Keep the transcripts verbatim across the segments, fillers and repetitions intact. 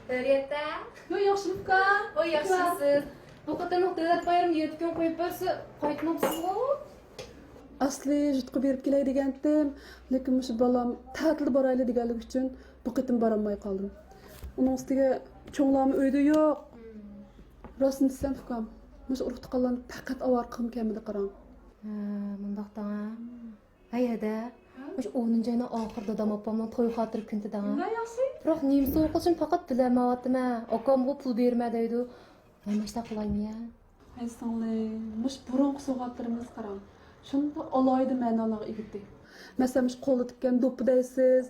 خەيرىيەتتە؟ يو، ياخشىمۇ ئۇكا؟ ۋاي، ياخشىمۇسىز؟ بۇ قېتىملىق دۆلەت بايرىمىنى يەتتە كۈن قويۇپ بەرسە قايتماپسىزغۇ؟ ئەسلى يۇرتقا بېرىپ كېلەي دېگەنتىم، لېكىن مۇشۇ بالام تەتىلدە بارايلى دېگەنلىكى ئۈچۈن بۇ قېتىم بارالماي قالدىم. ئۇنىڭ ئۈستىگە چوڭلارمۇ ئۆيدە يوق. راستىنى دېسەم ئۇكام، مۇشۇ ئۇرۇق-تۇغقانلارنى پەقەت ئاۋارە قىلغۇم كەلمىدى قاراڭ. ھە، مۇنداق دەڭە. ھەي ھەدە، مۇشۇ ئونىنچى ئاينىڭ ئاخىرىدا دادام ئاپامنىڭ توي خاتىرە كۈنى دەڭە. نېمە ياخشى؟ بىراق نېمە سوۋغا قىلىشنى پەقەت بىلەلمەيۋاتىمەن. ئاكامغۇ پۇل بېرىمەن دەيدۇ. ۋاي، ماشۇنداق قىلايمۇ يا؟ ھەي سىڭلىم، مۇشۇ بۇرۇنقى سوۋغاتلىرىمىز قاراڭ، شۇنداق ئالاھىدە مەنىلەرگە ئىگىدى. مەسىلەن، مۇشۇ قولدا تىككەن دوپپا دەيسىز،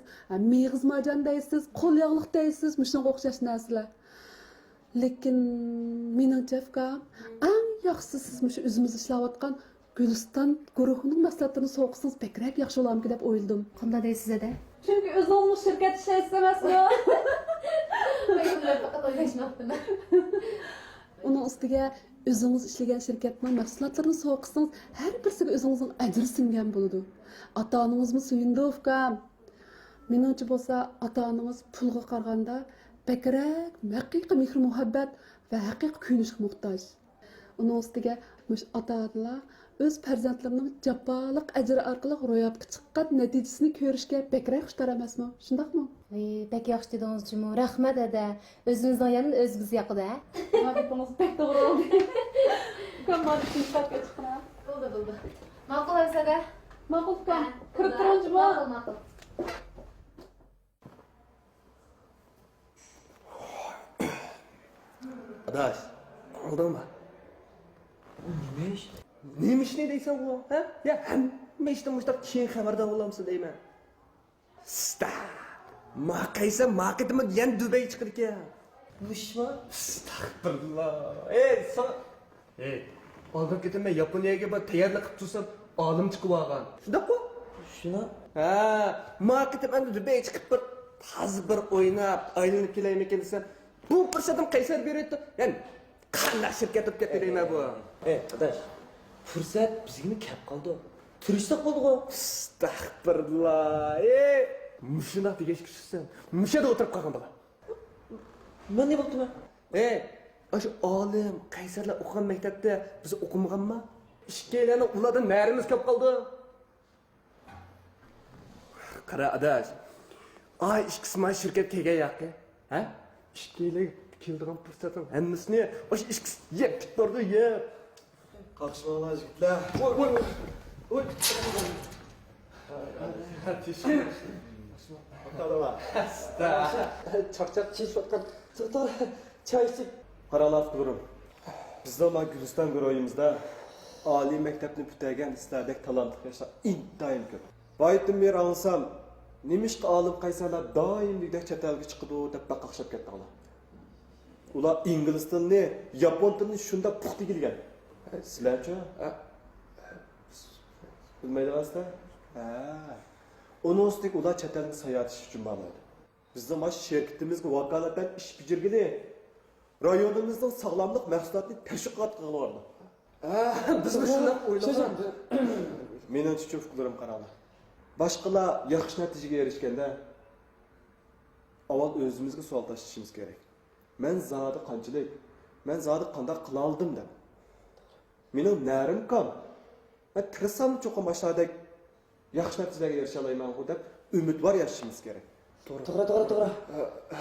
مېغىز مارجان دەيسىز، قول ياغلىق دەيسىز، مۇشۇنىڭغا ئوخشاش نەرسىلەر. لېكىن مېنىڭچە ئۇكام، ئەڭ ياخشىسى سىز مۇشۇ ئۆزىمىز ئىشلەۋاتقان گۈلىستان گۇرۇھىنىڭ مەھسۇلاتلىرىنى سوۋغا قىلسىڭىز بەكرەك ياخشى بولامىكىن دەپ ئويلىدىم. قانداق دەيسىز ھەدە؟ چۈنكى ئۆزىڭىزمۇ شىركەت ئىشلەيسىز ئەمەسمۇ؟ مەن شۇنداق پەقەت ئويلاشماپتىمەن. ئۇنىڭ ئۈستىگە ئۆزىڭىز ئىشلىگەن شىركەتنىڭ مەھسۇلاتلىرىنى سوۋغا قىلسىڭىز، ھەر بىرسىگە ئۆزىڭىزنىڭ ئەجرى سىڭگەن بولىدۇ. ئاتا-ئانىڭىزمۇ سۆيۈنىدۇ ئۇكام. مېنىڭچە بولسا، ئاتا-ئانىڭىز پۇلغا قارىغاندا بەكرەك ھەقىقىي مېھىر-مۇھەببەت ۋە ھەقىقىي كۆيۈنۈشكە موھتاج. ئۇنىڭ ئۈستىگە مۇشۇ ئاتا-ئانىلار ئۆز پەرزەنتلىرىنىڭ جاپالىق ئەجرى ئارقىلىق روياپقا چىققان نەتىجىسىنى كۆرۈشكە بەكرەك خۇشتار ئەمەسمۇ؟ شۇنداقمۇ؟ ۋىي، بەك ياخشى دېدىڭىز جۇمۇ. رەھمەت ھەدە. ئۆزىمىزنىڭ يەنىلا ئۆزىمىزگە ياقىدۇ ھە؟ ھە، گېپىڭىز بەك توغرا. ئۇكام، مانا شۇ كىتابنى ئېچىپ قارا. بولدى، بولدى. ماقۇل ئەمىسە ھەدە. ماقۇل ئۇكام. ھە، كىرىپ بولدى. تۇرۇڭچۇ بۇ. ماقۇل، ماقۇل. ئاداش، ئاڭلىدىڭمۇ؟ نېمە ئىش؟ نېمە ئىشنى دەيسەن غۇ، ھە؟ يا ھەممە ئىشتىن مۇشتاق كېيىن خەۋەردار بولامسەن دەيمەن. ستا! ما قايسا ما قېتىمدا يەنە دۇبەيگە چىقىدىكەن. مۇشۇما؟ ئەستەغپىرۇللا. ئەي، ساڭا ئەي، ئالدىنقى قېتىم مەن ياپونىيەگە بىر تەييارلىق قىلىپ تۇرسام، ئالىم چىقىۋالغان. شۇنداققۇ؟ شۇنداق. ھە، ما قېتىم ئەمدى دۇبەيگە چىقىپ بىر تازا بىر ئويناپ، ئايلىنىپ كېلەيمىكىن دېسەم، بۇ پۇرسەتنى قەيسەر بېرىۋېتىپتۇ. يەنى قانداق شىركەت بولۇپ كەتتى دەيمەن بۇ. ئەي، ئاداش، پۇرسەت بىزگىمۇ كەپ قالدى. تىرىشساق بولدىغۇ. ئەستەغپىرۇللا. ئەي، مۇشۇنداق دېگەچكە چۈشسەم، مۇشۇ يەردە ئولتۇرۇپ قالغان بالا. مەن نېمە بوپتىمەن؟ ئەي، ئاشۇ ئالىم، قەيسەرلەر ئوقۇغان مەكتەپتە بىز ئوقۇمىغانما؟ ئىككىيلەننىڭ ئۇلاردىن نەرىمىز كەپ قالدى. قارا ئاداش، ئاي ئىككىسى ما شىركەت كەلگەن ياقى، ھە؟ ئىككىيلەن كېلىدىغان پۇرسەتنىڭ ھەممىسىنى ئاشۇ ئىككىسى يەپ كېتىپ بارىدۇ، يەپ. قاقشىماڭلار يىگىتلەر. ۋوي، ۋوي، ۋوي. چاقچاق چېچىۋاتقان. توختاڭ، چاي ئىچىپ. قاراڭلار ئۇكىلىرىم، بىزنىڭ مانا گۈلىستان گۇرۇھىمىزدا ئالىي مەكتەپنى پۈتتۈرگەن سىلەردەك تالانتلىق ياشلار ئىنتايىن كۆپ. بايىتىن بېرى ئاڭلىسام، نېمىشقا ئالىم قەيسەرلەر دائىم دېگۈدەك چەت ئەلگە چىقىدۇ دەپ بەك قاقشاپ كەتتىڭلار. ئۇلار ئىنگلىز تىلىنى، ياپون تىلىنى شۇنداق پۇختا ئىگىلىگەن. سىلەرچۇ؟ بىلمەيدىغانسىلەر؟ ھە. ئۇنىڭ ئۈستىگە ئۇلار چەت ئەلگە ساياھەت ئىش ئۈچۈن بارمايدۇ. بىزنىڭ مانا شىركىتىمىزگە ۋاكالىتەن ئىش بېجىرگىلى، رايونىمىزنىڭ ساغلاملىق مەھسۇلاتىنى تەشۋىق قىلىۋاتىدۇ. ھە، بىزمۇ شۇنداق ئويلىغان. مېنىڭچە ئۇكىلىرىم قاراڭلار. باشقىلار ياخشى نەتىجىگە ئېرىشكەندە، ئاۋۋال ئۆزىمىزگە سوئال تاشلىشىمىز كېرەك. مەن زادى قانچىلىك؟ مەن زادى قانداق قىلالىدىم دەپ. مېنىڭ نەرىم كام. مەن تىرىشساممۇ چوقۇم ئاشۇلاردەك ياخشى نەتىجىلەرگە ئېرىشەلەيمەنغۇ دەپ ئۈمىدۋار ياشىشىمىز كېرەك. توغرا، توغرا، توغرا.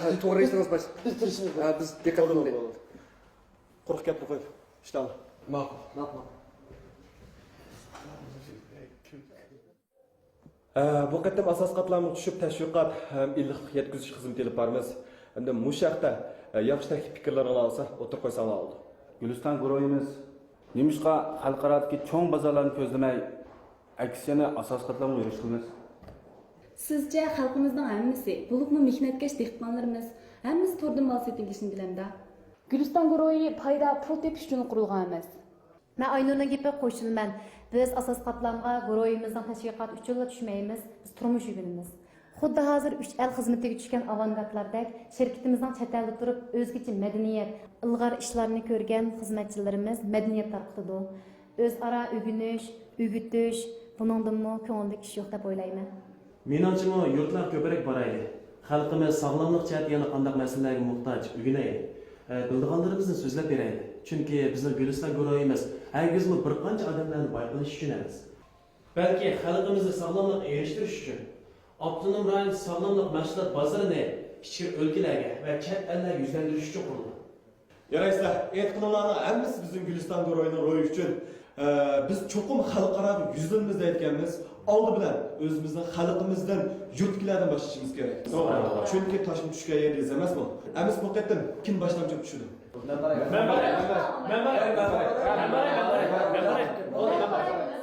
ھە، توغرا ئېيتتىڭىز باش. بىز تىرىشىمىز. ھە، بىز دىققەت قىلدۇق. قۇرۇق گەپنى قويۇپ، ئىشتىن. ماقۇل، ماقۇل. ھە، بۇ قېتىم ئاساسىي قاتلامغا چۈشۈپ تەشۋىقات ھەم ئىللىقلىق يەتكۈزۈش خىزمىتى ئېلىپ بارىمىز. ھەمدە مۇشۇ ھەقتە، ھە، ياخشى تەكلىپ پىكىرلىرىڭلار بولسا ئوتتۇرىغا قويساڭلار بولىدۇ. گۈلىستان گۇرۇھىمىز نېمىشقا خەلقئارادىكى چوڭ بازارلارنى كۆزلىمەي، ئەكسىچە ئاساسىي قاتلامغا يۈرۈش قىلىمىز؟ سىزچە خەلقىمىزنىڭ ھەممىسى، بولۇپمۇ مېھنەتكەش دېھقانلىرىمىز ھەممىسى توردىن مال سېتىۋېلىشنى بىلەمدا؟ گۈلىستان گۇرۇھى پايدا، پۇل تېپىش ئۈچۈن قۇرۇلغان ئەمەس. مەن ئاينۇرنىڭ گېپىگە قوشۇلىمەن. بىز ئاساسىي قاتلامغا گۇرۇھىمىزنىڭ تەشۋىقاتى ئۈچۈنلا چۈشمەيمىز. بىز تۇرمۇش ئۆگىنىمىز. خۇددى ھازىر ئۈچ ئەل خىزمىتىگە چۈشكەن ئاۋانگارتلاردەك، شىركىتىمىزنىڭ چەت ئەلدە تۇرۇپ ئۆزگىچە مەدەنىيەت، ئىلغار ئىشلارنى كۆرگەن خىزمەتچىلىرىمىز مەدەنىيەت تارقىتىدۇ. ئۆزئارا ئۆگىنىش، ئۆگىتىش، بۇنىڭدىنمۇ كۆڭۈللۈك ئىش يوق دەپ ئويلايمەن. مېنىڭچىمۇ يۇرتلارغا كۆپرەك بارايلى. خەلقىمىز ساغلاملىق جەھەتتە يەنە قانداق مەسىلىلەرگە موھتاج، ئۆگىنەيلى. ئە، بىلىدىغانلىرىمىزنى سۆزلەپ بېرەيلى. چۈنكى بىزنىڭ گۈلىستان گۇرۇھىمىز ھەرگىزمۇ بىر قانچە ئادەملەرنى باي قىلىش ئۈچۈن ئەمەس، بەلكى خەلقىمىزنى ساغلاملىققا ئېرىشتۈرۈش ئۈچۈن. ئاپتونوم رايون ساغلاملىق مەھسۇلات بازىرىنى ئىچكىرى ئۆلكىلەرگە ۋە چەت ئەللەرگە يۈزلەندۈرۈش ئۈچۈن قۇرۇلغان. يارايسىلەر، ئېيتقىنىڭلارنىڭ ھەممىسى بىزنىڭ گۈلىستان گۇرۇھىنىڭ روھى ئۈچۈن. ئە، بىز چوقۇم خەلقئاراغا يۈزلىنىمىز دەيدىكەنمىز، ئالدى بىلەن ئۆزىمىزنىڭ خەلقىمىزدىن، يۇرتتىكىلەردىن باشلىشىمىز كېرەك. توغرا. چۈنكى تاشمۇ چۈشكەن يەر دېيىلىز ئەمەسمۇ؟ ئەمىسە مۇقەددەم، كىم باشلامچى بولۇپ چۈشىدۇ؟ مەن باراي. مەن باراي. مەن باراي. مەن باراي. مەن باراي. مەن باراي. مەن باراي.